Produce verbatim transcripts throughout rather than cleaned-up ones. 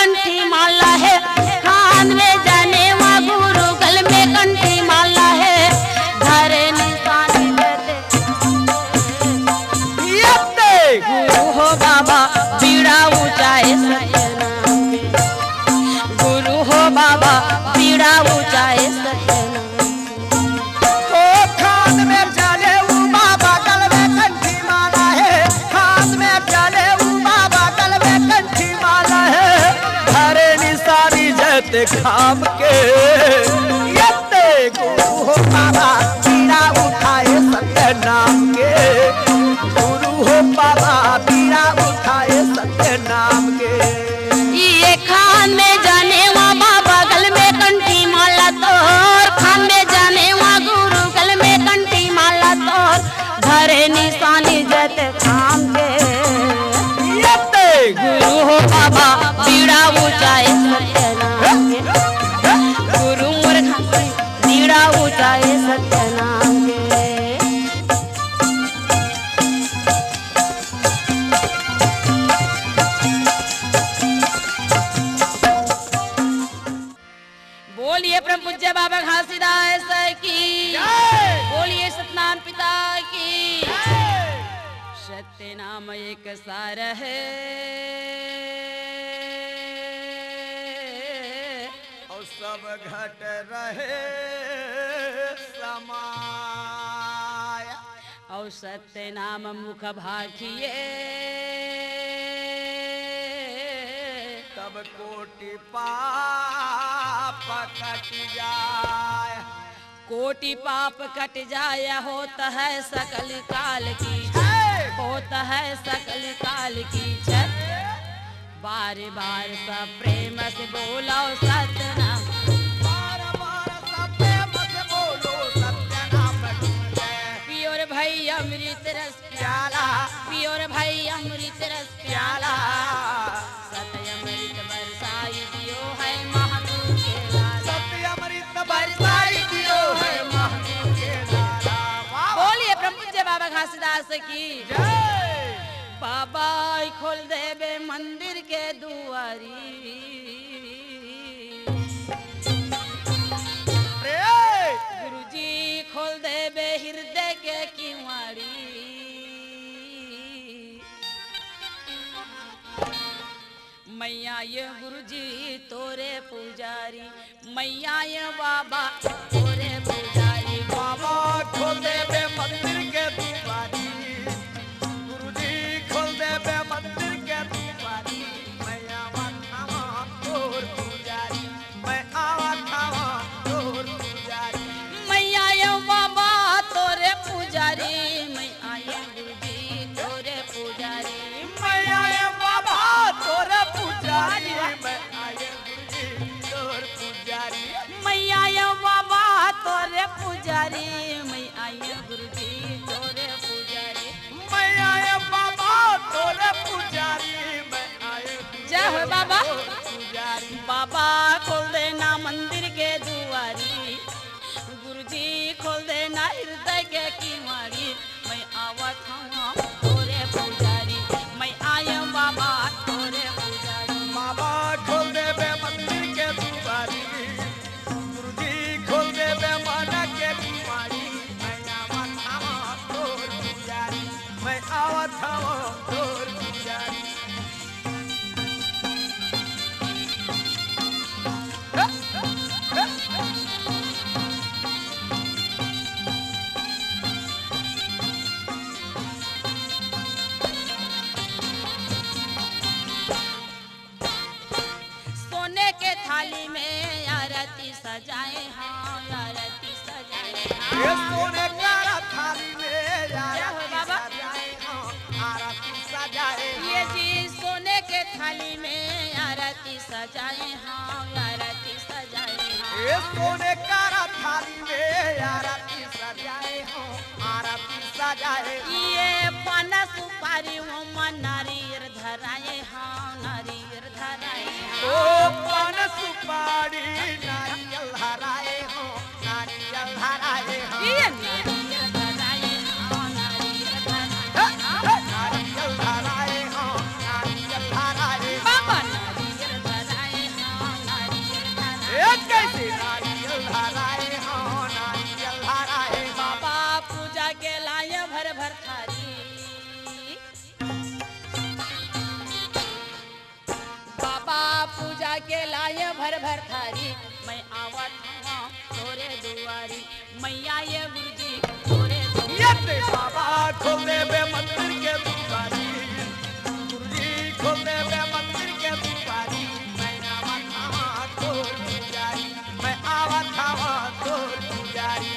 कंठी माला हे, कान में जनेवा गुरु, गल में कंठी माला हे, धरे निशानी जैते। यत्ते! गुरु हो बाबा, पीड़ा ऊंचाए सत्य नाम के। गुरु हो बाबा, पीड़ा ऊंचाए सत्य नाम के। ओ खान में चले ऊ बाबा, गल में कंठी माला हे। खान में चले ऊ बाबा, गल में कंठी माला हे। धरे निशानी जैते खाम के। यत्ते गुरु हो बाबा, पीड़ा उठाए सत्य नाम के। गुरु हो बाबा, पीड़ा उठाए सत्य नाम के। ये खान में जनेवा बाबा, गल में कंठी माला तोर। खान में जनेवा गुरु, गल में कंठी माला तोर। धरे निशानी जैते खाम के। यत्ते! गुरु हो बाबा, पीड़ा ऊंचाए सत्य नाम के। गुरु मोर खान, पीड़ा ऊंचाए सत्य नाम के। बोलिए परम पूज्य बाबा घासीदास की। जय। बोलिए सतनाम पिता की। जय। सत्य नाम एक सार है। और सब घट रहे समाय। और सत्य नाम मुख भाखिए। तब कोटि पाप कट जाय। कोटि पाप कट जाय, होत है सकल काल की। जय। होत है सकल काल की जय। बार बार सब प्रेम से बोलो सतनाम। बार बार सब प्रेम से बोलो सतनाम की जय। पियो रे भाई अमृत रस प्याला। पियो रे भाई अमृत रस प्याला। सत्य अमृत बरसाई दियो है महादेव के लाला। सत्य अमृत बरसाई दियो है महादेव के लाला। वाह। बोलिए परम पूज्य बाबा घासीदास की। जय। बाबा खोल देबे मंदिर के दुआरी। रे। गुरुजी खोल देबे हृदय के किवाड़ी। मैया ये गुरुजी तोरे पुजारी, मैया ये बाबा तोरे पुजारी। बाबा खोल देबे मंदिर के दुआरी, गुरुजी खोल देबे मंदिर के दुआरी। मैया वखावा तोर पुजारी, मैं आवा खावा तोर पुजारी। मैया ये बाबा तोरे पुजारी, मैं आए गुरुजी तोरे पुजारी। मैया ये बाबा तोरे पुजारी, मैं आए गुरुजी तोर पुजारी। मैया ये बाबा तोरे पुजारी, मैं आए गुरुजी तोरे पुजारी। मैया ये बाबा तोरे पुजारी, मैं आए गुरुजी जय हो बाबा। तोर पुजारी। बाबा खोल देना मंदिर के दुआरी, गुरुजी खोल देना हृदय के किवाड़ी। मैं आवत हवा तोरे पुजारी, मैं आयम बाबा तोरे पुजारी। बाबा खोल देबे मंदिर के दुआरी, गुरुजी खोल देबे मन के किवाड़ी। मैं आवत हवा तोर पुजारी, मैं आवत हवा तोर पुजारी। सोने के थाली में आरती सजाए, हाँ, आरती सजाए, हाँ। ये सोने का थाली में आरती सजाए, हाँ, आरती सजाए, ये हाँ। जी सोने के थाली में आरती सजाए, हाँ, आरती सजाए, हाँ। ये सोने का थाली में आरती सजाए, हाँ, आरती सजाए, हाँ। ये पान सुपारी वो मन नारियर धराए, हाँ, नारियर धराए, हाँ। ओ पान सुपारी नारियल धराए हो, नारियल धराए हो। ये नारियल धराए, हाँ, नारियल धराए, हाँ। नारियल धराए हो, नारियल धराए हो। बाबा नारियल धराए। भर थारी, मैं आवत हूँ तोरे दुआरी, मैया ये गुरुजी तोरे दुआरी। ये दे बाबा खोल देबे मंदिर के दुआरी, गुरुजी खोल देबे मंदिर के दुआरी, मैं आवत हूँ तोर पुजारी, मैं आवत हूँ तोर पुजारी।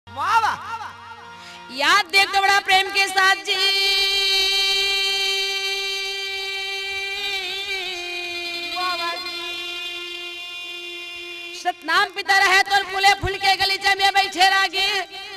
वाह, वाह। याद देख तो बड़ा प्रेम के साथ जी। सतनाम पिता रहे तोर फूले फूल के गलीचा में बैठे रागी।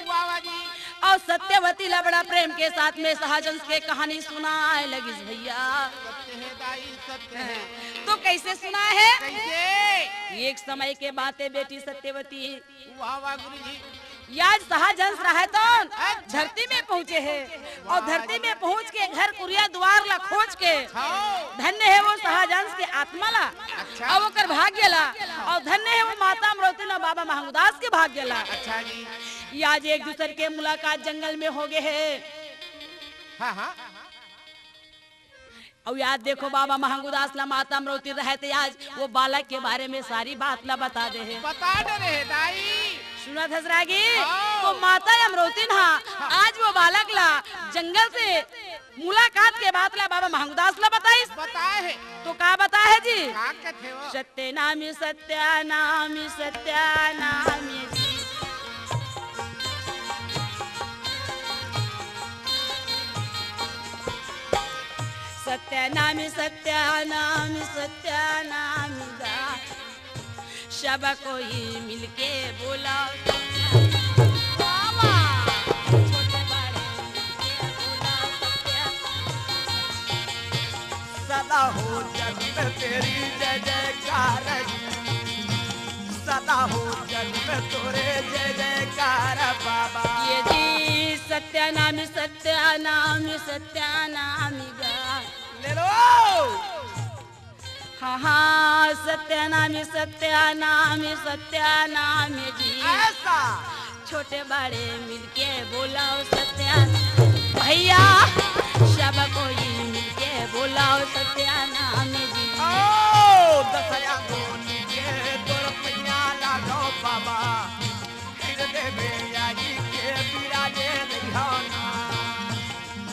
वाह, वाह जी। और सत्यवती ला बड़ा प्रेम के साथ में सहजंस के कहानी सुनाए लगिस भैया। सत्य है दाई, सत्य है। तो कैसे सुनाए है? कैसे? एक समय के बात है बेटी सत्यवती। वाह, वाह गुरुजी। याज सहजंस रहे तो अच्छा। धरती में पहुँचे है और वाह धरती जी। में पहुँच के घर कुरिया द्वार ला खोज के हाँ। धन्य है वो सहजंस के आत्मा ला अच्छा। और ओकर भाग्य ला और धन्य है वो माता अमरौती ना बाबा महंगदास के भाग्य ला। अच्छा जी। याज एक दूसर के मुलाकात जंगल में हो गए है। हाँ, हाँ। अउ याद देखो बाबा महंगुदास ला माता अमरौती रहे थे, आज वो बालक के बारे में सारी बात ला बता दे है। बता दे रहे दाई। सुनत हस रागी? हाँ। तो माता अमरौती ना हाँ। आज वो बालक ला जंगल से मुलाकात के बात ला बाबा महंगुदास ला बताइस। बताए है। तो का बताए है जी? का कथे वो? सत्यनामी सत्यनामी सत्यनामी जी। सत्यनामी सत्यनामी सत्यनामी गा। सब कोई मिलके बोला। वाह, वाह। छोटे बड़े मिलके बोला सत्य। सदा हो जग में तेरी जय जयकार। सदा हो जग में तोरे जय जयकार बाबा। ये जी सत्यनामी सत्यनामी सत्यनामी गा। ले लो। हाँ, हाँ, सत्यनामी सत्यनामी सत्यनामी जी। ऐसा। छोटे बड़े मिलके बोलाओ सत्या। भैया, सब कोई मिलके बोलाओ सत्या नाम जी। ओ, दसया गोनी के तोर पैया लागो बाबा। फिर देवे आई के बिराजे रहियो ना।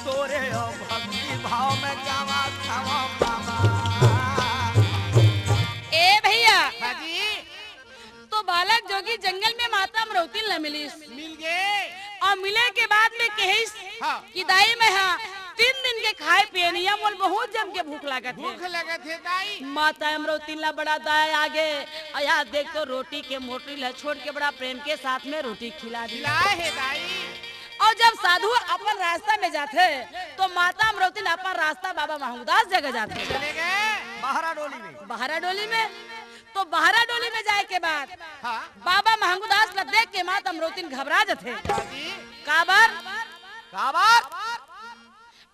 तोरे ओ भक्ति भाव में गावा खावा बाबा। ए भैया। हाँ जी। तो बालक जोगी जंगल में माता अमरौतिन ला मिलिस। मिल गे। अउ मिले के बाद में कहिस हाँ। कि दाई मैं हा तीन दिन के खाए पिए नइ हे, मोला बहुत जम के भूख लागत हे। भूख लगत हे दाई। माता अमरौतिन ला बड़ा दया आगे, अउ यार देख तो रोटी के मोटरी ला छोड़ के बड़ा प्रेम के साथ में रोटी खिला दी। खिलाए हे दाई। अउ जब साधु अपन रास्ता में जाथे तो माता अमरौतिन अपन रास्ता बाबा महंगुदास जगह जाथे। चले गए। बहरा डोली में। बहरा डोली में। तो बहरा डोली में जाए के बाद हाँ। बाबा महंगुदास ला देख के माता अमरौतिन घबरा जथे। हाँ जी। काबर? काबर?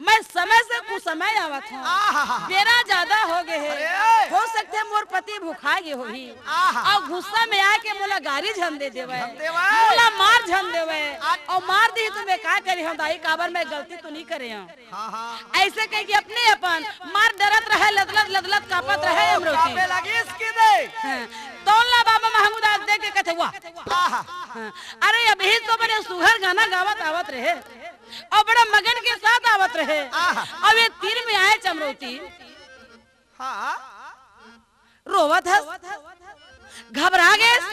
मैं समय से कुसमय आवत हूँ। आहा। बेरा ज्यादा हो गए हे। अरे! हो सकथे मोर पति भुखा गे होही। आहा। अउ गुस्सा में आके मोला गारी झन दे देवय। झन देवय। मोला मार झन देवय। आ- अउ मार दिही तो मैं का करे हूँ दाई, काबर मैं गलती तो नइ करे हूँ। हाँ, हाँ। ऐसे कह के अपने अपन मार डरत रहे, लदलत, लदलत कांपत ओ, रहे अमरौतिन। कांपे लगिस कि दे। हाँ। तौन ला बाबा महंगुदास देख के कथे, "वाह।" आहा। हाँ। अरे, अभी तो बड़े सुघर गाना गावत आवत रहे अउ बड़ा मगन के साथ आवत रहे। आहा। अउ ये तीर में आए अमरौतिन। हाँ। रोवत हस, घबरा गेस,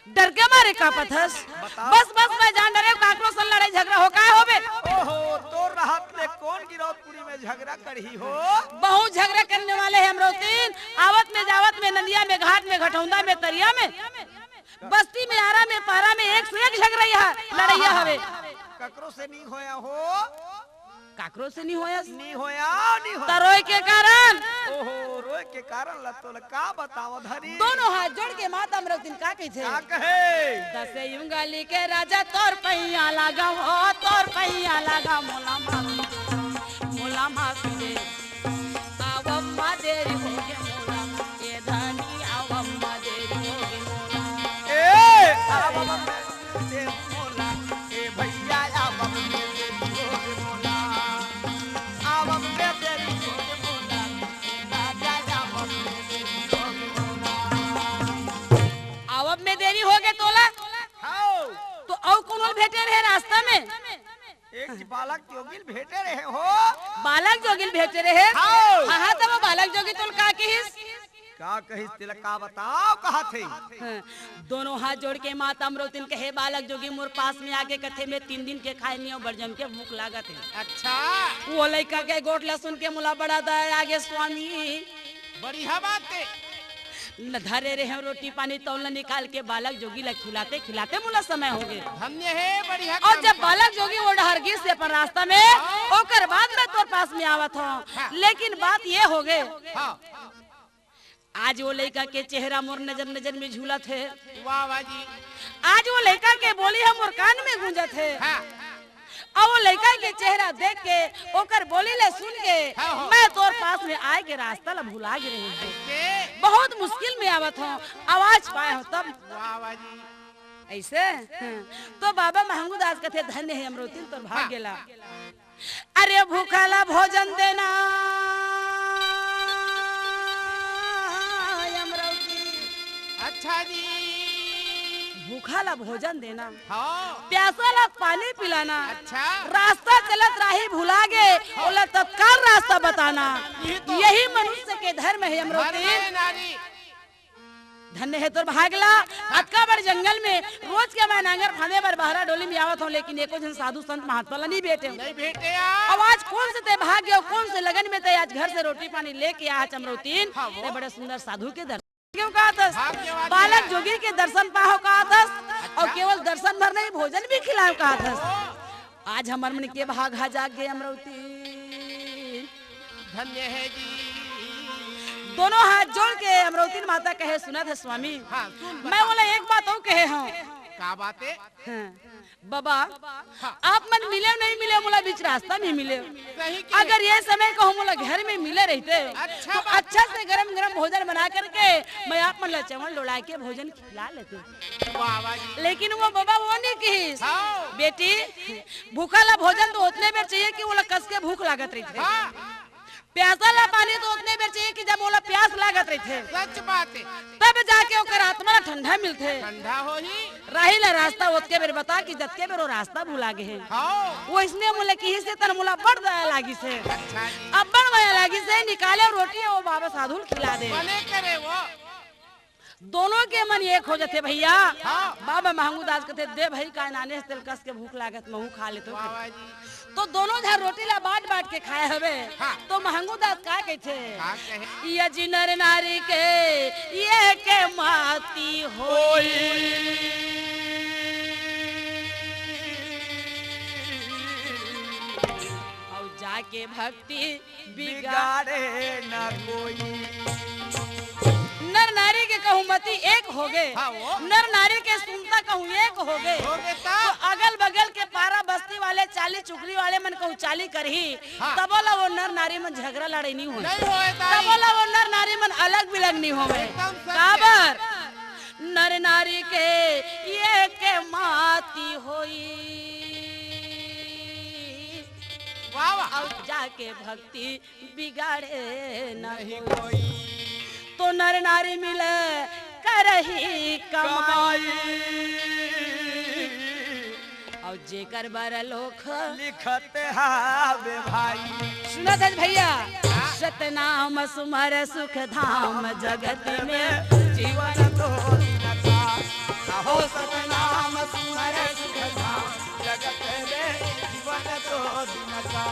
डर के मारे कांपत हस। बताओ। बस, बस, मैं जान डरे, काकरो संग लड़ाई झगरा हो, काय होबे? ओहो, तोर रहत ले कोन गिरौदपुरी में झगरा करही हो? बहुत झगरा करने वाले हैं अमरौतिन। आवत में, जावत में, नदिया में, घाट में, घटौंदा में, तरिया में, बस्ती में, आरा में, पहरा में, एक से एक झगरई है, लड़ैया हवे। ककरो से नहीं होया हो? काकरो से नी होयस? नी होया, नी होया। त रोए के कारण? ओहो, रोए के कारण ला तोला का बताओ धरी? दोनों हाथ जोड़ के माता अमरौतिन का कहिथे? का कहे? दस उंगली के राजा तोर पैया लागा हो, तोर पैया लागा, मोला माफ, मोला माफ में एक बालक जोगिल भेटे रहे हो। बालक जोगिल भेटे रहे? हाँ। हाँ, हाँ, त वो बालक जोगी तोला का किहिस? का कहिस, तेला का बताओ, कहा थे? हाँ, दोनों हाथ जोड़ के माता अमरौतिन कहे, बालक जोगी मोर पास में आके कथे, मैं तीन दिन के खाए नहीं हूँ, बड़ जम के भूख लागत हे। अच्छा। वो लइका के गोठ ला सुन के मोला बड़ा दया आगे स्वामी। बढ़िया बात हे। न धरे रहे रोटी पानी, तौल न निकाल के बालक जोगी ला खिलाते खिलाते मोला समय हो गए। धन्य हे, बढ़िया और काम जब कर। बालक जोगी वो डहर गिस से अपन रास्ता में, हाँ। ओकर बाद मैं तोर पास में आवत हूँ। हाँ। लेकिन बात ये हो गए, हाँ। आज वो लइका के चेहरा मोर नजर नजर में झूलत हे। वाह, वाह जी। आज वो लइका के बोली ह मोर कान में गूंजत हे। हाँ। अउ वो लइका के चेहरा देख के, ओकर बोली ले सुन के, हाँ, हाँ। मैं तोर पास में आए के रास्ता ला भुला गे रहे हूँ। ऐसे? बहुत मुश्किल में आवत हूँ, आवाज पाए हूँ तब। वाह, वाह जी। ऐसे? हाँ। तो बाबा महंगू दास कथे, धन्य हे अमरौतिन तोर भाग्य ला। अरे भूखा ला भोजन देना, अमरौती। अच्छा जी। भूखा ला भोजन देना, हाँ। प्यासा ला पानी पिलाना। अच्छा। रास्ता चलत राही भुला गे, हाँ। ओला तत्काल रास्ता बताना, ये तो यही मनुष्य के धर्म हे, अमरौती। धर्म हे नारी। धन्य हे तोर भाग ला। अतका बड़ जंगल में रोज के मैं नांगर फांदे बर बहरा डोली में आवत हूँ, लेकिन एको झन साधु संत महात्मा ला नहीं भेटे। नहीं भेटे यार। अब आज कौन से ते भाग्य अउ कौन से लगन में ते आज घर से रोटी पानी लेके आया अमरौतीन, हाँ, वो। ते बड़े सुंदर साधु के दर्शन। क्यों कहा था? भाग्यवान बालक है। जोगी के दर्शन पाहो कहा था, अच्छा। अउ केवल दर्शन भर नहीं, भोजन भी खिलाओ कहा था। ओ। आज हमर मन के भाग हा जाग गे अमरौती। धन्य हे जी। दोनों हाथ जोड़ के अमरौतिन माता कहे, सुनत हे स्वामी। हाँ, सुन बता। मैं बोला एक बात अउ कहे हूँ। का बात हे? हाँ। बाबा, हाँ। आप मन मिले नहीं मिले, मोला बीच रास्ता में मिले। सही के। अगर ये समय कहूँ मोला घर में मिले रहते, अच्छा तो बात। अच्छा से गरम गरम भोजन बना करके मैं आप मन ला चावल डोला के भोजन खिला लेते। वाह, वाह जी। लेकिन वो बाबा वो नहीं किहिस। हाँ। बेटी, भूखा ला भोजन तो ओतने बेर चाहिए कि ओला कस के भूख लागत रहिथे। हाँ। प्यासा ला पानी तो ओतने बेर चाहिए कि जब ओला प्यास लागत रहिथे। सच बात हे। तब जाके ओकर आत्मा ला ठंडा मिलथे। ठंडा होही। राही ला रास्ता ओतके बेर बता कि जतके बेर वो रास्ता भुला गे हे। हाँ। वो इसने मोला किहिस हे, तन मोला बड़ दया लागिस हे। अच्छा जी। अब्बड़ मया लागिस हे, निकाले रोटी, वो बाबा साधु ल खिला दे। बने करे वो। दोनों के मन एक हो जाथे भैया। हाँ। बाबा महंगू दास कथे, दे भाई, काय नाने हस, तेल कस के भूख लागत, महू खा लेतो। वाह, वाह जी। तो दोनों झन रोटी ला बांट बांट के खाए हवे। हाँ। तो महंगू दास का कहिथे? का कहे? ये जी नर नारी के ये के माती होई। अउ जाके भक्ति बिगाड़े न कोई। नर नारी के कहूँ मती एक होगे। हाँ, वो। नर नारी के सुनता कहूँ एक होगे। होगे ता? तो अगल बगल के पारा बस्ती वाले चाली चुगली वाले मन कहूँ चाली करही, हाँ। तबो ला वो नर नारी मन झगड़ा लड़ाई नहीं होय। नहीं होय ताई। तबो ला वो नर नारी मन अलग बिलग नहीं होवे। एकदम सत्य। काबर? नर नारी के ये के माती होई। वाह, वाह। अउ जाके भक्ति बिगाड़े न नहीं कोई। कोई। तो नर नारी मिले करही कमाई। कमाई। अउ जेकर बर लोक लिखत हावे भाई। सुनत हस भैया, सतनाम सुमर सुख धाम जगत में। जीवन तो दिन का, कहो सतनाम सुमर सुख धाम जगत में। जीवन दो दिन का।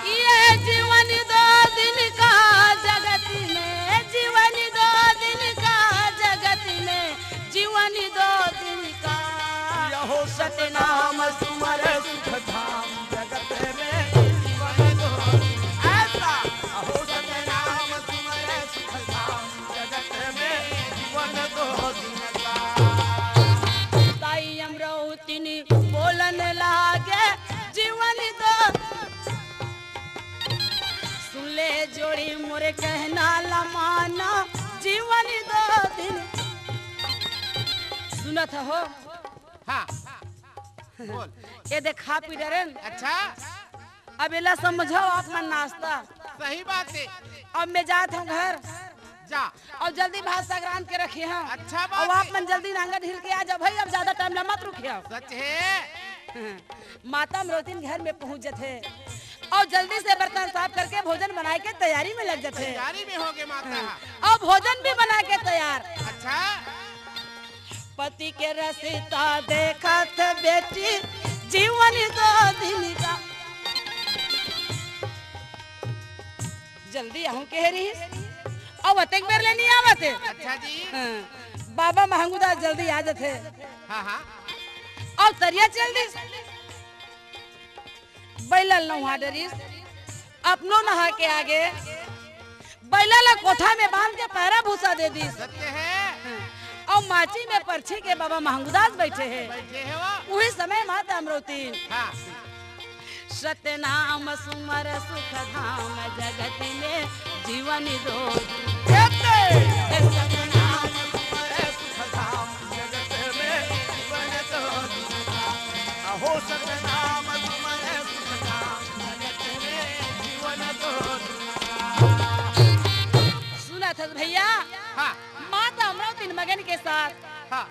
ये जीवन दो दिन का जगत में, जीवन दो दिन का जगत में, जीवन दो दिन का। यहो सतनाम सुमर सुख धाम जगत में, जीवन दो दिन ऐसा। अहो सतनाम सुमर सुख धाम जगत में, जीवन दो दिन का। ताई अमरौतिन बोलन लागे, जीवन दो। सुन ले जोड़ी मोरे कहना ला माना, जीवन दो दिन। सुनत हो? हाँ। बोल। ये देखा पी डरन। अच्छा। अब एला समझो आप मन नाश्ता। सही बात हे। अब मैं जात हूँ घर। जा। अउ जल्दी भात साग रांध के रखे हूँ। अच्छा बात अउ आप हे। मन जल्दी नांगर ढील के आ जाओ भाई, अब ज्यादा टाइम ला मत रुके हो। सच हे। माता अमरौतिन घर में पहुंच जथे अउ जल्दी से बर्तन साफ करके भोजन बनाए के तैयारी में लग जथे। तैयारी में होगे माता। अउ भोजन भी बना के तैयार। अच्छा। पति के रसिता देखत बेटी जीवन दो दिन का। जल्दी आहूं कहे रहिस, अउ अतेक बेर ले नइ आवत हे। अच्छा जी। हाँ, बाबा महंगूदास जल्दी आ जथे। हाँ, हाँ। अउ तरिया चल दिस, बइला ल नहवा डरिस, अपनो नहा के आगे, बइला ल कोठा में बांध के पैरा भूसा दे दिस। सत्य हे। अउ माची में परछी के बाबा महंगूदास बइठे हे। बइठे हे वो। उही समय माता अमरौतिन। हाँ। सतनाम सुमर सुख धाम जगत में जीवन दो। सत्य। सतनाम सुमर सुख धाम जगत में जीवन दो। अहो सतनाम सुमर सुख धाम जगत में जीवन दो। सुनत हस भइया? हाँ। माता अमरौतिन मगन के साथ हाँ।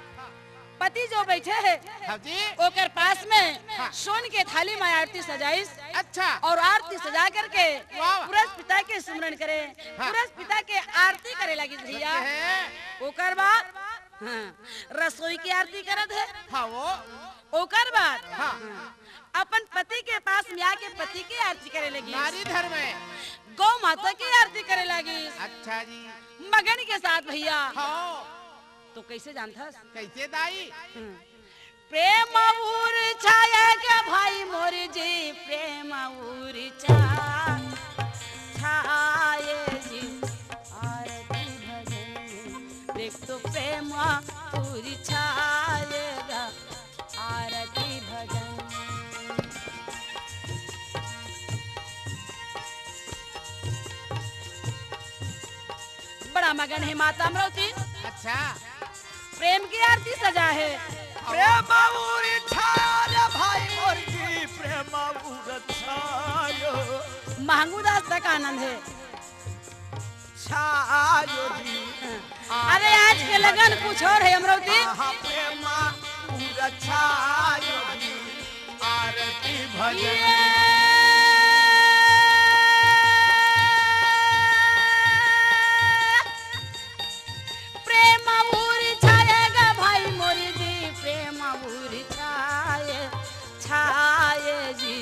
पति जो बइठे हे, हाँ जी। ओकर पास में हाँ। सोन के थाली में आरती सजाइस। अच्छा। अउ आरती सजा करके वाह, वाह। पुरस पिता के सुमरन करे, हाँ। पुरस पिता के आरती करे लागिस भइया। सत्य हे। ओकर बाद हाँ, रसोई के आरती करत हे। हाँ वो। ओकर बाद हाँ। अपन पति के पास में आके पति के आरती करे लगिस। नारी धर्म हे। गौ माता के आरती करे लागिस। अच्छा जी। मगन के साथ भइया। हाँ। तो कइसे जानथस? कइसे दाई? हम्म। प्रेम उर छाया के भाई मोर जी, प्रेम उर छा-, छाए जी, आरती भजन में देख तो प्रेम उर छाएगा, आरती भजन में। बड़ा मगन हे माता अमरौतिन। अच्छा। प्रेम के आरती सजा हे। प्रेम उर छायो भाई मोर जी, प्रेम उर छायो। महंगू दास तक आनंद हे। छायो जी। अरे आज के लगन कुछ अउ हे अमरौतिन। आहा, प्रेम उर छायो जी। आरती भजन। ये प्रेम उर छाएगा भाई मोर जी, प्रेम उर छाए, छाए जी।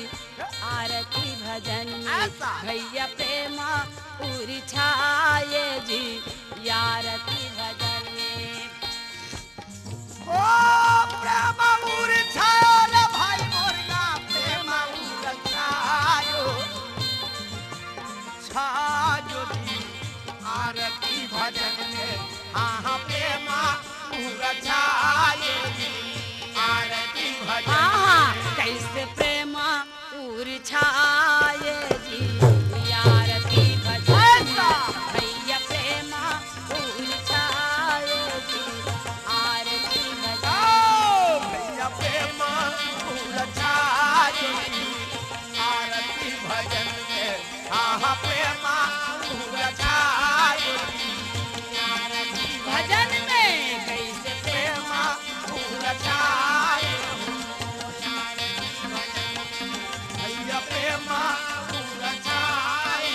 आरती भजन में ऐसा। भैया प्रेम उर छाए जी, आरती भजन में। ओ प्रेम उर छायो रे भाई मोर ना, प्रेम उर छायो, छायो जी। आरती भजन में, हाँ, हाँ, प्रेम उर छायो जी। आरती भजन हाँ, हाँ, में। कैसे प्रेम उर छाए जी, आरती भजन। ऐसा। भैया प्रेम उर छाए जी, आरती भजन। ओ भैया प्रेम उर छाए जी, आरती भजन में। हाँ, हाँ, प्रेम उर छाए जी, आरती भजन में। कैसे प्रेम उर छाए। भैया प्रेम उर छाए।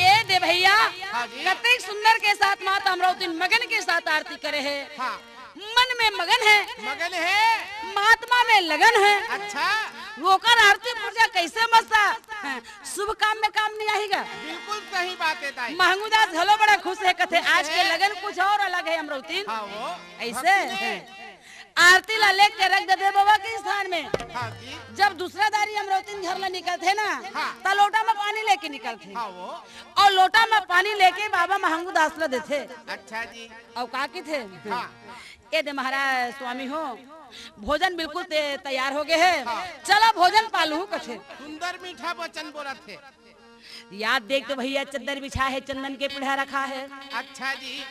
ए दे भैया, हाँ जी। कतेक सुंदर के साथ माता अमरौतिन मगन के साथ आरती करे हे। हाँ। मन में मगन हे। मगन हे। महात्मा में लगन हे। अच्छा। ओकर आरती पूजा कैसे मस्ता? हाँ, शुभ काम में काम नहीं आही गा। बिल्कुल सही बात हे ताई। महंगू दास घलो बड़ा खुश हे, कथे आज के लगन कुछ अउ अलग हे अमरौतिन। हाँ वो। ऐसे? भक्ति में। आरती ला लेके रख देबे बाबा के स्थान में। हाँ जी। जब दूसरा दारी अमरौतिन घर ला निकलथे ना, हाँ। त लोटा में पानी लेके निकलथे। हाँ वो। अउ लोटा में पानी लेके बाबा महंगू दास ला देथे। अच्छा जी। अउ का किथे? हाँ। ए दे महाराज स्वामी हो, भोजन बिल्कुल ते-, तैयार होगे हे। हाँ। चला भोजन पालहू कथे। सुंदर मीठा वचन बोलत हे। याद देख तो भैया, चद्दर बिछा हे, चंदन के पीढ़ा रखा हे। अच्छा जी।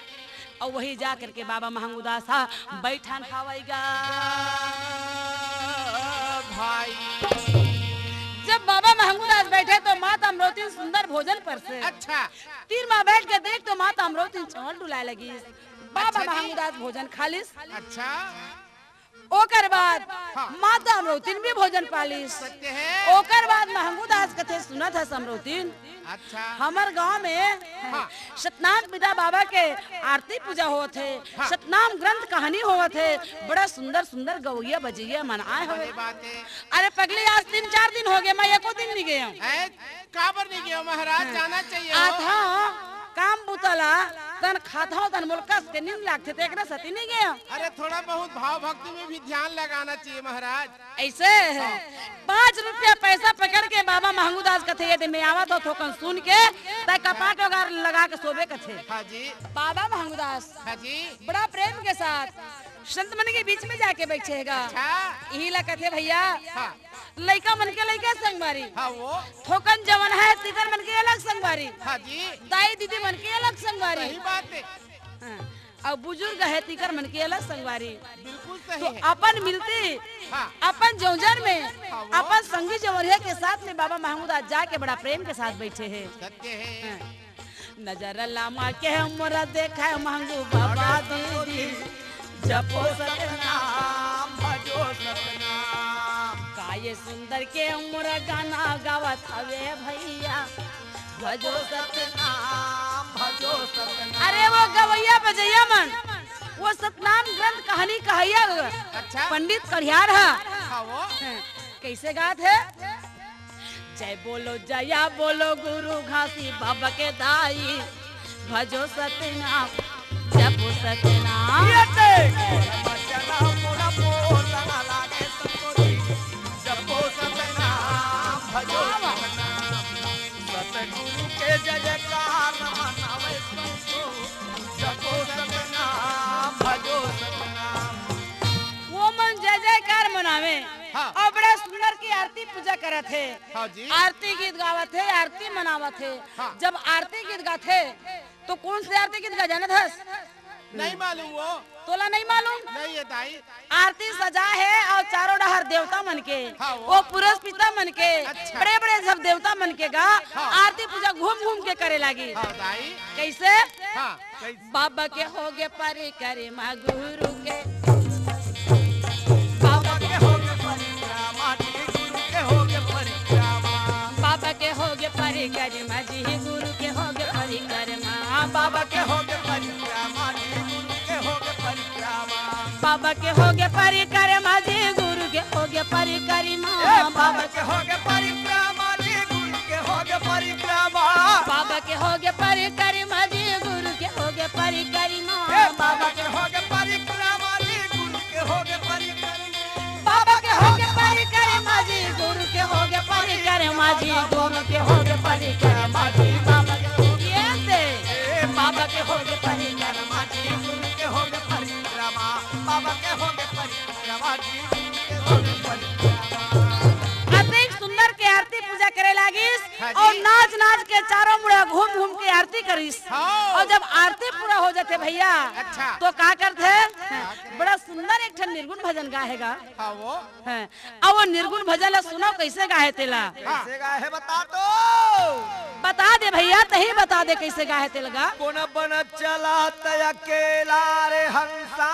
अउ वही जा करके बाबा महंगू दास हा बैठन खावई गा। भाई। जब बाबा महंगू दास बैठे तो माता अमरौतिन सुंदर भोजन परसे। अच्छा। तीर मा बैठ के देख तो माता अमरौतिन चावल डुलाए लगिस। बाबा अच्छा जी। महंगू दास भोजन खा लिस। अच्छा। ओकर बाद हाँ। माता अमरौतिन भी भोजन पालिस। सत्य है। ओकर बाद महंगू दास कथे, "सुनत हस अमरौतिन, अच्छा। हमर गांव में हाँ। सतनाम पिता बाबा के आरती पूजा होत हे, हाँ। सतनाम ग्रंथ कहानी होवत हे, बड़ा सुंदर सुंदर गवैया बजैया मन आए हवे।" बड़ी बात है। अरे पगली, आज तीन चार दिन हो गए, मैं एको दिन नहीं गया हूँ। हैं? काबर नहीं गया महाराज? हाँ। जाना चाहिए हो। आथव काम बुता ला, तन खाथव, तन मोला कस के नींद लागथे, तेकरे सेती नहीं गया। अरे थोड़ा बहुत भाव भक्ति में भी ध्यान लगाना चाहिए महाराज। ऐसे हाँ। पाँच रुपया पैसा पकड़ के बाबा महंगू दास कथे, "यदि मैं आवत हो थोकन सुन के, तै कपाट वगैरह लगा के सोबे," कथे। हाँ जी। बाबा महंगू दास हाँ जी। बड़ा प्रेम के साथ संत मन के बीच में जाके बैठे हेगा। अच्छा। यही ला कथे भैया, हाँ। लइका मन के लइका संगवारी। हाँ वो। थोकन जवन है, तिकर मन के अलग संगवारी। हाँ जी। दाई दीदी मन के अलग संगवारी। सही बात है। हाँ। अउ बुजुर्ग है, तिकर मन के अलग संगवारी। बिल्कुल सही तो है। अपन मिलती, हाँ। अपन जौजन में, हाँ वो। अपन संगी जौरिया के साथ में बाबा महंगू दास जाके बड़ा प्रेम के साथ बैठे हैं। सत्य है। हाँ। नजर लमा के मोरा देखा महंगू बाबा दीदी, जपो सतनाम, भजो सतनाम। का ये सुंदर के मोरा गाना गावत हवे भैया, भजो सतनाम, भजो सतनाम। अरे वो गवैया बजैया मन, वो सतनाम ग्रंथ कहानी कहैया अच्छा। पंडित कढ़ियार हा। हाँ वो। हैं, कैसे गात है? जय बोलो, जया बोलो, गुरु घासी बाबा के दाई, भजो सतनाम, जपो सतनाम। ये देख। जपो सतनाम, भजो सतनाम। सतगुरु के जय जयकार मनावे संतो, जपो सतनाम, भजो सतनाम। वो मन जय जयकार मनावे हाँ। अउ बड़ा सुंदर के आरती पूजा करत हे। हाँ जी। आरती गीत गावत हे, आरती मनावत हे। हाँ। जब आरती गीत गाथे, तो कौन से आरती गीत गा जानत हस? नहीं मालूम वो। तोला नहीं मालूम? नहीं ये दाई। आरती सजा हे अउ चारों डहर देवता मन के, हाँ, वो। वो पुरस पिता मन के, अच्छा। बड़े बड़े सब देवता मन के गा, हाँ। आरती पूजा घूम घूम के करे लागी। हाँ दाई। कैसे? हाँ। बाबा के होगे परिक्रमा गुरु के। बाबा के होगे परिक्रमा जी, गुरु के होगे परिक्रमा। बाबा के होगे परिक्रमा जी, गुरु के होगे परिक्रमा। बाबा के होगे परिक्रमा जी, गुरु के होगे परिक्रमा। बाबा के होगे परिक्रमा जी, गुरु के होगे परिक्रमा। ए, बाबा के होगे परिक्रमा जी, गुरु के होगे परिक्रमा। बाबा के होगे परिक्रमा जी, गुरु के होगे परिक्रमा। ए, बाबा के होगे परिक्रमा जी, गुरु के होगे परिक्रमा। बाबा के होगे परिक्रमा जी, गुरु के होगे परिक्रमा जी, गुरु के होगे परिक्रमा जी, बाबा के होगे ये से। ए, बाबा के होगे परिक्रमा जी, गुरु के होगे परिक्रमा। बाबा के होगे परिक्रमा जी, गुरु के होगे परिक्रमा। अतेक सुंदर के आरती पूजा करे लागिस हाँ जी। अउ नाच नाच के चारों मुड़ा घूम घूम के आरती करिस। हाँ। अउ जब आरती पूरा हो जाथे भैया, अच्छा। तो का करथे? बड़ा सुंदर एक ठन निर्गुण भजन गाहे गा। हाँ वो। हैं। अउ वो निर्गुण भजन ला सुनव, कैसे गाहे तेला? हाँ। कैसे गाहे बता तो। बता दे भैया, तहीं बता दे कैसे गाहे तेला गा। कोन बन चलत अकेला रे हंसा,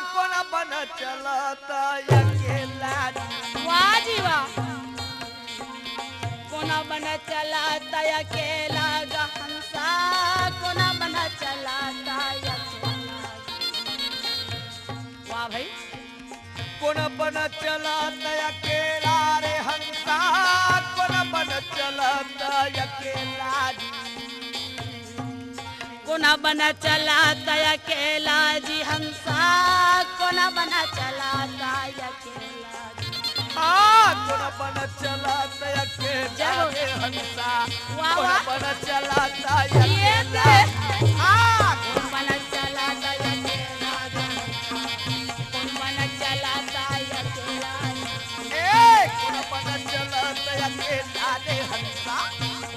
कोन बन चलत अकेला। वाह जी वाह। कोन बन चलत अकेला गा हंसा, कोन बन चलत अकेला। वाह भाई। कोन बन चलत अकेला रे हंसा, कोन बन चलत अकेला जी। कोन बन चलत अकेला जी हंसा, कोन बन चलत अकेला जी। हाँ, कोन बन चलत अकेला जय हो। रे हंसा, वाह, कोन वाह। बन चलत ये अकेला। दे। हाँ, कोन बन चलत अकेला। कोन बन चलत अकेला। ए, कोन बन चलत अकेला रे हंसा,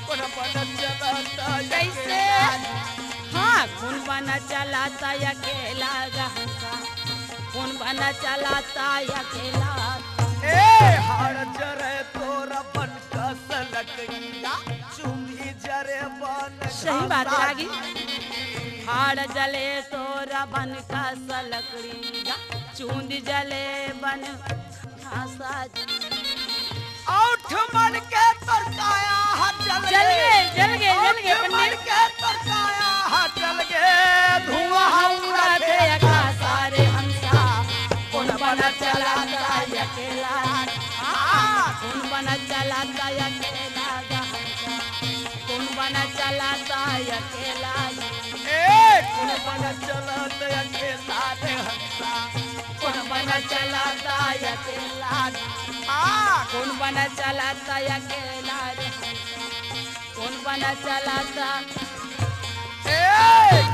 कोन बन चलत कैसे? अकेला। हाँ, कोन बन चलत अकेला गा हंसा, कोन बन चलत अकेला। ए, हाड़ जरे तोर बन कस लकड़ी गा, चूंदी जरे बन सही बात है, कस आगे। हाड़ जले तोर बन कस लकड़ी गा, चूंदी जले बन घासा जी। अउ ठुमन के तोर काया ह जल जल गे। गे, जल गे, अउ जल गे, ठुमन पंडित। के तोर काया ह जल गे। धुआं ह उड़ाथे आकाश रे हंसा। कोन बन चलाता अकेला? हाँ, कोन बन चलाता अकेला गा हंसा? कोन बन चलाता अकेला? ए, कोन बन चलाता अकेला रे हंसा? कोन बन चलाता अकेला? हाँ, कोन बन चलाता अकेला रे हंसा? कोन बन चलाता? ए,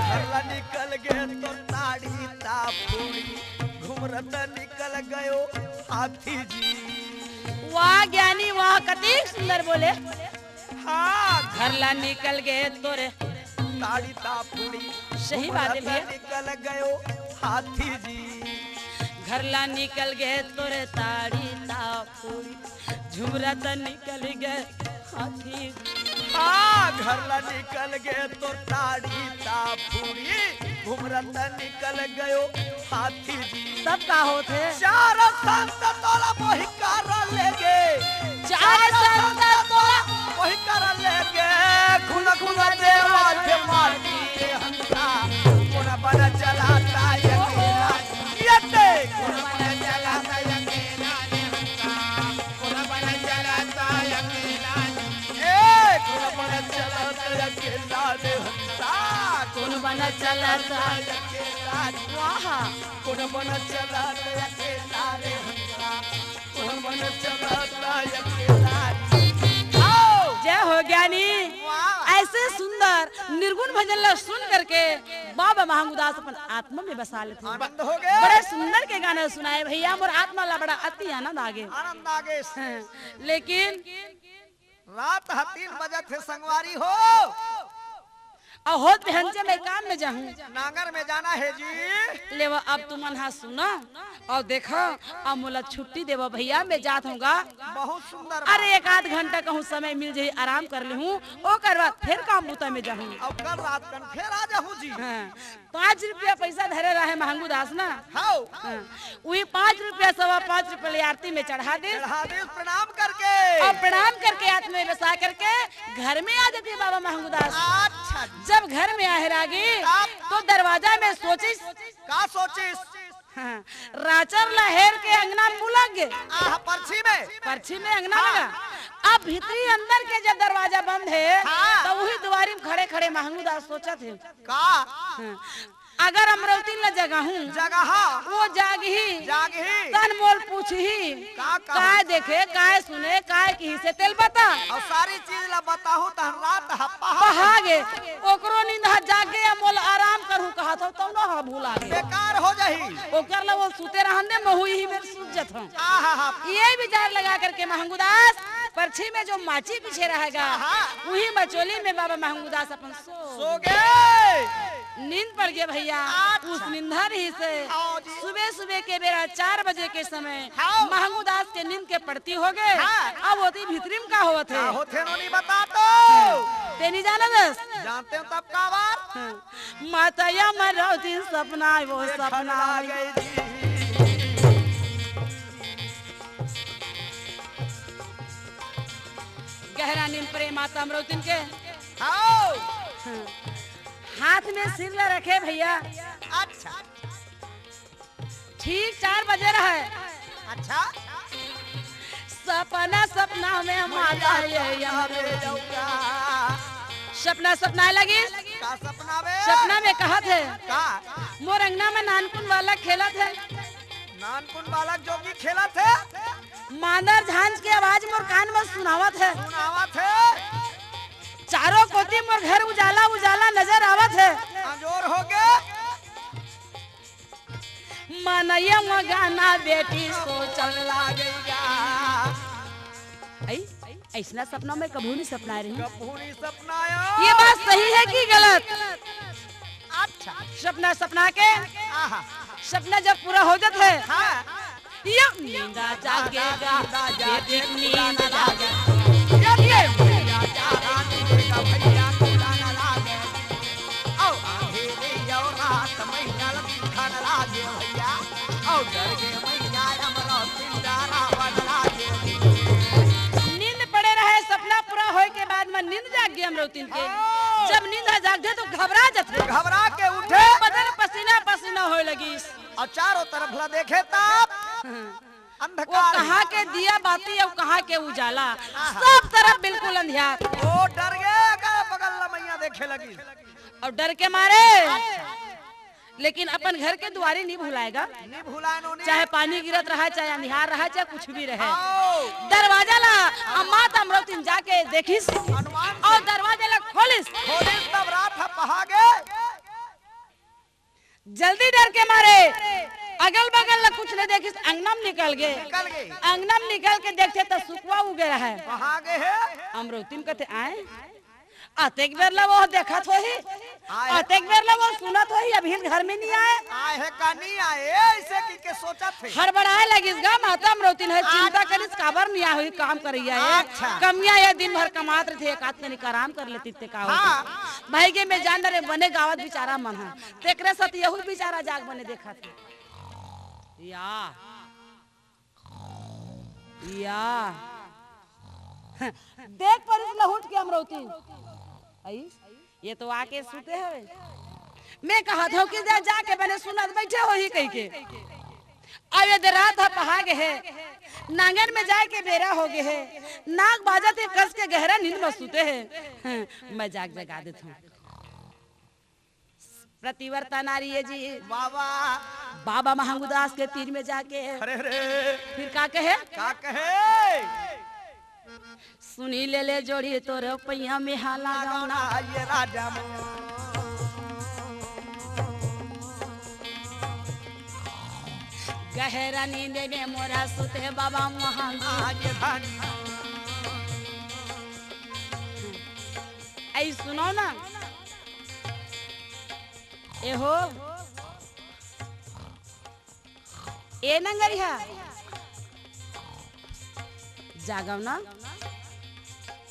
घर ला निकल गे तोर ताड़ी ताफूड़ी, घुमरत निकल गयो हाथी जी। वाह ज्ञानी वाह, कतिक सुंदर बोले। हाँ। घर ला निकल गे तोर ताड़ी ताफूड़ी, सही बात है घुमरत भैया। निकल गयो हाथी जी। घर ला निकल गे तोर ताड़ी ताफूड़ी, झुमरत निकल गे हाथी। हाँ, घर ला निकल गे तोर ताड़ी ताफूड़ी, घुमरत निकल गयो हाथी जी। तब का होथे? चार संत तोला मोहि कर ले गे। चार संत तोला मोहि कर ले गे। खुन खुन देवा थे माटी के हंसा। कोन बन चलाता अकेला? ये ते। कोन बन चलाता अकेला रे हंसा? कोन बन चलाता अकेला? ए, कोन बन चलाता अकेला रे हंसा? कोन बन चलाता अकेला? वाह। कोन बन चलाता अकेला रे हंसा? कोन बन चलाता अकेला रे? आओ। जय हो ज्ञानी। वाह। ऐसे सुंदर निर्गुण भजन ला सुन करके बाबा महंगुदास अपन आत्मा में बसा लेथे। आनंद हो गया। बड़े सुंदर के गाना सुनाए भैया, मोर आत्मा ला बड़ा अति आनंद आ गे। आनंद आ गे। हाँ, लेकिन रात ह तीन बजे थे संगवारी हो। अउ होत बिहनचे मैं काम में जाहूं। नांगर में जाना हे जी। लेवा अब तुमन हा सुना अउ देखा, अब मोला छुट्टी देवा भैया, मैं जात हूं गा। बहुत सुंदर अरे बात। एक आध घंटा कहूं समय मिल जाही, आराम कर लेहूं, ओकर बाद फेर काम बूता में जाहूं। अब कल रात कन फेर आ जाहूं जी। हाँ। पाँच रुपया पैसा धरे रहे महंगू दास ना। हाव। हाँ। उही पाँच रुपया, सवा पाँच रुपया ले आरती में चढ़ा दे। चढ़ा दे, प्रणाम करके। अउ प्रणाम करके, आत्मा में बसा करके घर में आ जाथे बाबा महंगू दास। अच्छा। जब घर में आए रागी, तब? तो दरवाजा में सोचिस। का सोचिस? हाँ, राचर ला हेर के अंगना में मुलक गे। आह, परछी में? परछी में अंगना में हाँ। गा। अब भीतरी अंदर के जब दरवाजा बंद हे, हाँ। त उही दुवारी में खड़े-खड़े महंगू दास सोचत हे। का? हाँ। अगर अमरौती ला जगाहूँ, जगाहा। वो जागही। जागही। तहन मोल पूछही। का, का? काय देखे, काय सुने, काय किहिसे तेल बता। अउ सारी चीज ला बताहूँ, तहन रात ह पहा पहा गे। ओकरो नींद ह जाग गे, मोल आराम करहूँ कहत हव, तउनो ह भुला गे। बेकार हो जाही। ओकर ला वो सुते रहन दे, महू इही बेर सुत जथव। आहा हा। ये विचार लगा करके महंगू दास परछी में जो माची बिछे रहेगा, आहा। उही मचोली में बाबा महंगू दास अपन सो सो गे। नींद पड़ गे भैया। अच्छा। उस निंदा रहिसे। हाँ जी। सुबह सुबह के बेरा चार बजे के समय हाँ। महंगू दास के नींद के पड़ती हो गे। हाँ। अब ओती भीतरी में का होवत हे? का होथे नोनी बता तो। ते नइ जानस? जानते हो तब का बात? हाँ। माता या मरौती सपना, वो देखन सपना। लागे जी। गहरा नींद परे माता अमरौतिन के। हाँ। हाँ। हाथ में सिर ला रखे भैया। अच्छा। ठीक चार बजे रहे। अच्छा। सपना सपना में हम आ भैया, गए सपना हम। में लौका। सपना सपनाए लगिस। का सपना बे? सपना में कहत हे। का? मोर अंगना में नानकुन बालक खेलत हे। नानकुन बालक जोगी खेलत हे। मांदर झांझ के आवाज मोर कान में सुनावत हे। सुनावत हे। चारों कोती मोर घर उजाला उजाला नजर आवत हे। अंजोर हो गे। मनैया म गाना बेटी सोचन लागेगा। ऐ, अइसना सपना मैं कभू नइ सपनाए रहेंव। कभू नइ सपनाए। ये बात सही हे कि गलत? अच्छा। सपना सपना के, आहा। सपना जब पूरा हो जात हे, हाँ। यो नींदा जागेगा, ये दिन नींद लागे। ये, ये। भैया, चारा मिलेगा, भैया, कुदाना लागे। औ अंधेरी औ रात, मैया लगी खाना लागे, भैया। औ तिनके। हाँ। जब नींद ह जागथे तो घबरा जथे। घबरा के उठे। बदन पसीना पसीना होए लगिस। अउ चारों तरफ ला देखे तब वो अंधकार। कहाँ के दिया बाती अउ कहाँ के उजाला, आहा। सब तरफ बिल्कुल अंधियार। वो डर गे, अगल बगल ला मइया देखे लगिस। अउ डर के मारे, अच्छा। लेकिन अपन घर के दुआरी नहीं भुलाएगा। नहीं भुलाए नोनी। चाहे पानी गिरत रहा, चाहे अंधियार रहा, चाहे कुछ भी रहे। आओ। दरवाजा ला अम्मा त अमरौतिन जाके देखिस। हनुमान से। अउ दरवाजा ला खोलिस। खोलिस तब रात ह पहा गे। जल्दी डर के मारे अगल बगल ला कुछ नहीं देखिस, अंगना म निकल गे। निकल गे। अंगना म निकल के देखथे त सुकवा उगे रहे। पहा गे हे। अमरौतिन कथे आए। अतेक बेर ला वो देखत होही, आए। अतेक बेर ला वो सुनत होही, अभी घर में नहीं आए। आए हे का नहीं आए, ऐसे की के सोचत हे। हड़बड़ाए लगिस गा, माता अमरौतिन ह, चिंता करिस, काबर नहीं आए होही, काम करइया हे। अच्छा। कमिया हे, दिन भर कमात रहिथे, एक आध कनिक आराम कर लेतिस ते का होतिस। हाँ। भाई के मैं जान डरे बने गावत बिचारा मन ह, तेकरे साथ यहू बिचारा जाग बने देखत हे। या। या। देख परिस लहुट के अमरौतिन। अई, ये तो आके सुते हवे। मैं कहत हंव कि जा, जाके बने सुनत बइठे होही कहिके। अउ ये दे रात ह पहा गे हे। नांगन में जाए के बेरा हो गे हे। नाग बाजत हे कस के गहरा नींद म सुते हे। मैं जाग जगा देत हंव। पतिव्रता नारी ए जी। वाह, वाह। बाबा महंगुदास के तीर में जाके अरे, अरे। फिर का कहे? का कहे? सुनी ले ले जोड़ी तोर पैया में हा लगावना। ये राजा मोर। गहरा नींद में मोरा सुते बाबा महंगू। आज धन। अई सुनो ना। ए हो, ए नंगरिहा, जागव ना।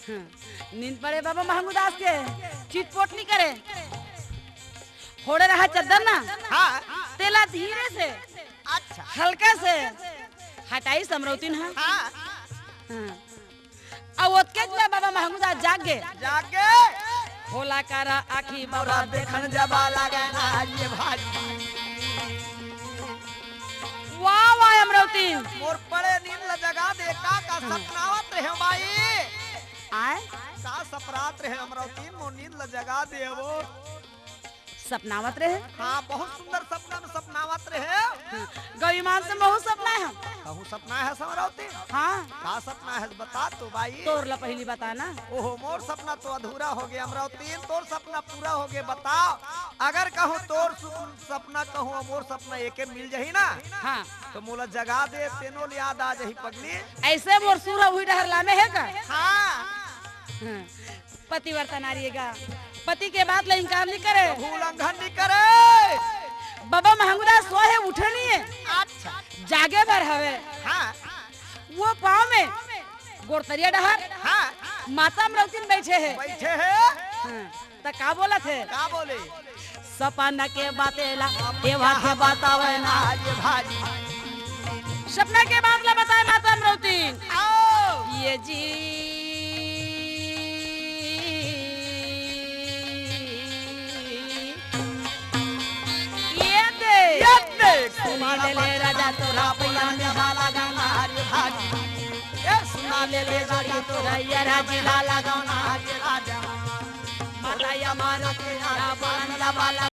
हं, नींद पड़े बाबा महंगू दास के, चिटपोट नी करे। फोड़े रहा चद्दर ना, हाँ। तेला धीरे से, अच्छा। हल्का से हटाइस अमरौतिन ह। हाँ। हं। अउ ओतकेच में बाबा महंगू दास जाग गे। जाग गे। खोला करा आँखी बाबा, देखन जबा लागे ना ये भाई। वाह, वाह, अमरौतिन। मोर पड़े नींद ल जगा दे, का, का सपनावत रहे माई? आय? का सपनावत रहे अमरौतिन, मोर नींद ल जगा दे वो। सपनावत रहे। हाँ, बहुत सुंदर सपना में सपनावत रहे। हाँ, गौ ईमान से महू सपनाए हंव। कहूँ सपनाए हस अमरौतिन? हाँ। का सपनाए हस बता तो बाई। तोर ला पहिली बता ना। ओहो, मोर सपना तो अधूरा हो गे अमरौतिन, तोर सपना पूरा हो गे। बताओ, अगर कहूँ तोर सु-, सपना कहूँ अउ मोर सपना एके मिल जही ना, हाँ। तो मोला जगा दे, तेनो ल याद आ जही पगली। अइसे मोर सुर उही डहर लामे हे का? हाँ। हाँ। पतिव्रता नारी ए गा, पति के बात ला इंकार नी करे। कभू उल्लंघन नी करे। बाबा महंगू दास सोए हे, उठे नी हे। अच्छा। जागे भर हवे। हाँ। वो पाँव में गोड़तरिया डहर। हाँ। माता अमरौतिन बइठे हे। बइठे हे। हाँ। त का बोलत हे? का बोले? सपना के बाते ला, देवा के बतावे ना। ये भाजी। सपना के बात ला बताए माता अमरौतिन। आओ। ये जी। ये दे। ये दे। सुनी ले ले राजा तोरा पैया में हाला गाना रे भाजी। ए सुना ले ले राजा तोरा ये राजी हाला गाना रे राजा। माता या मारो के आरा बांधा बाला।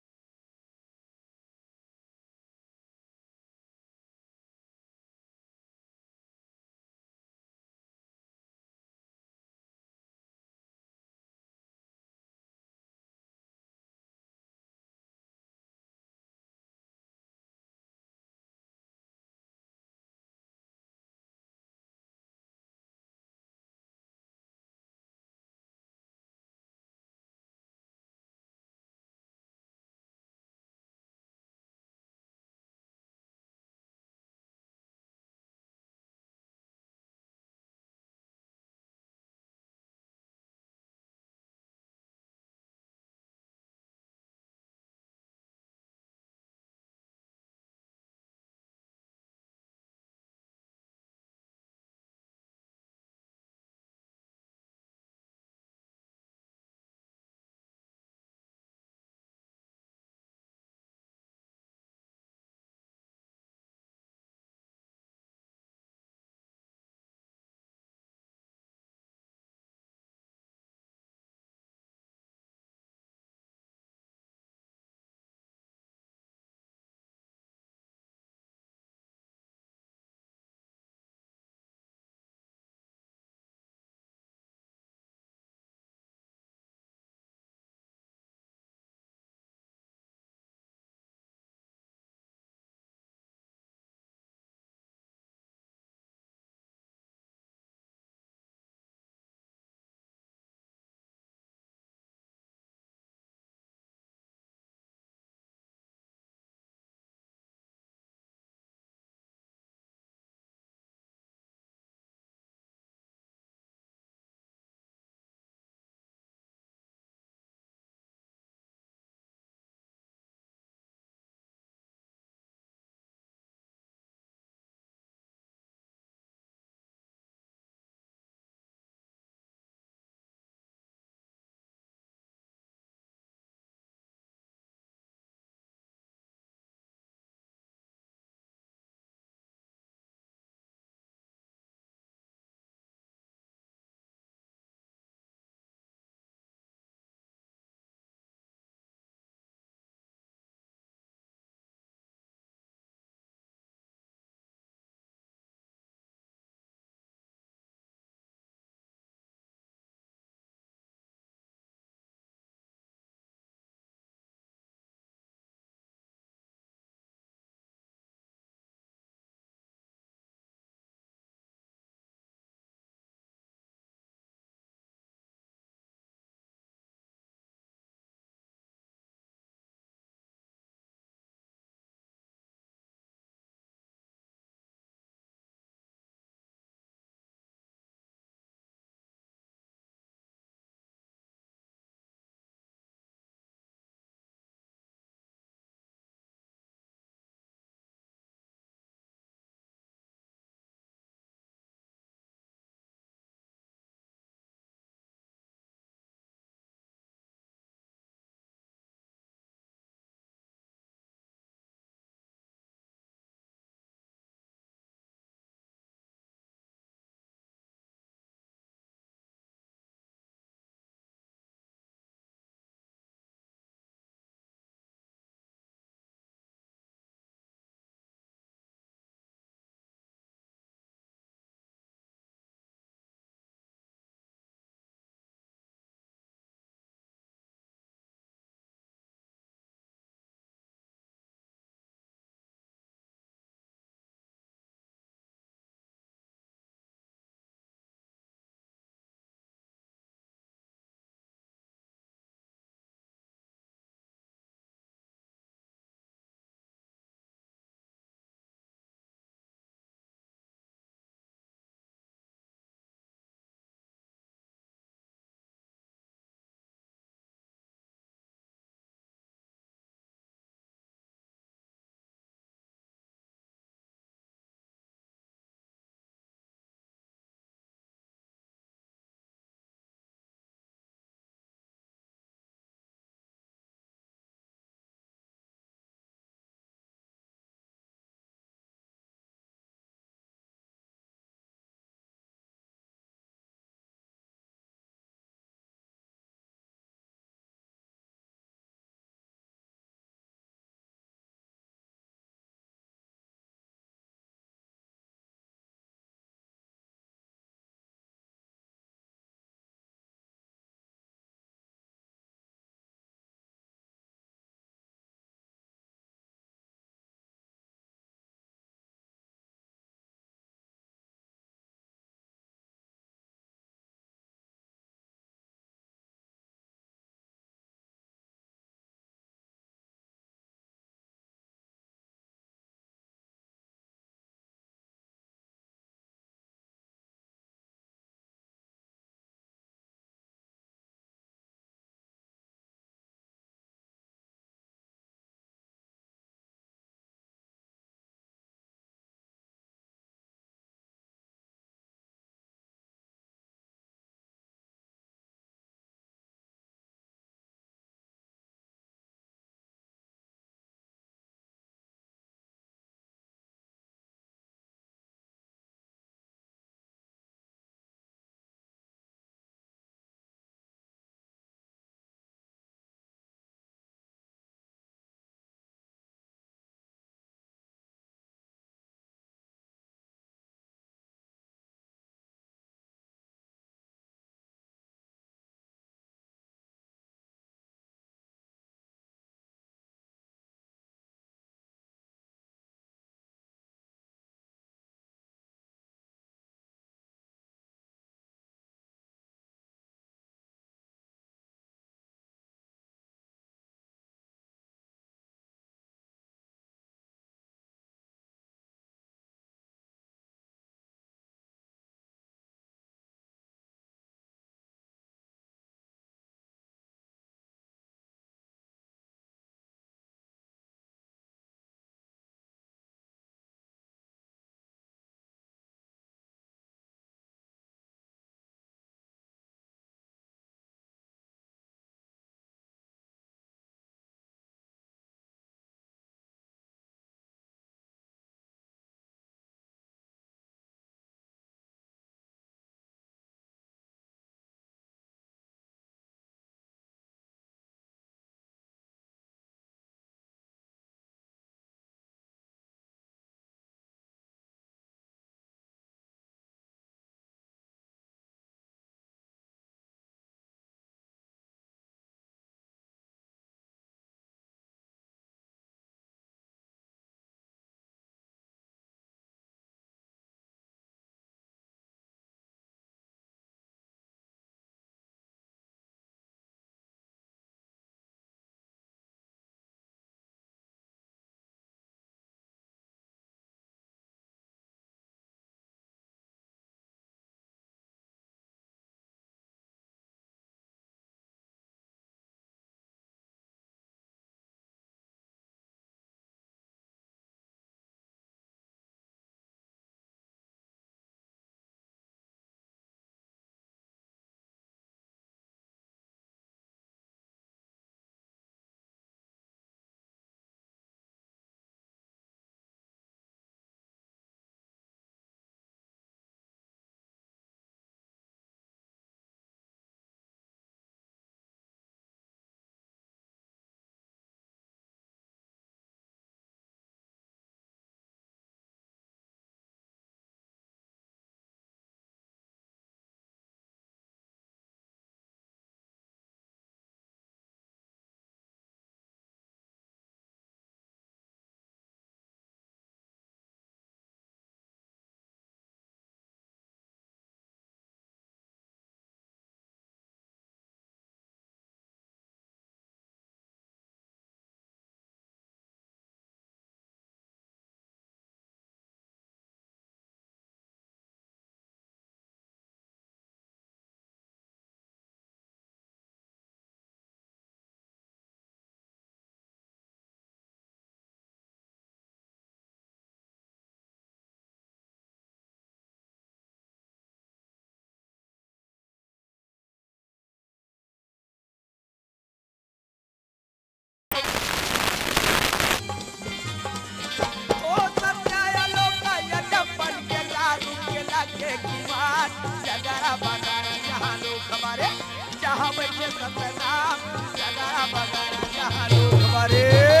जहाँ बैठे सतनाम, सगरा बगरा जहाँ लोग बरे।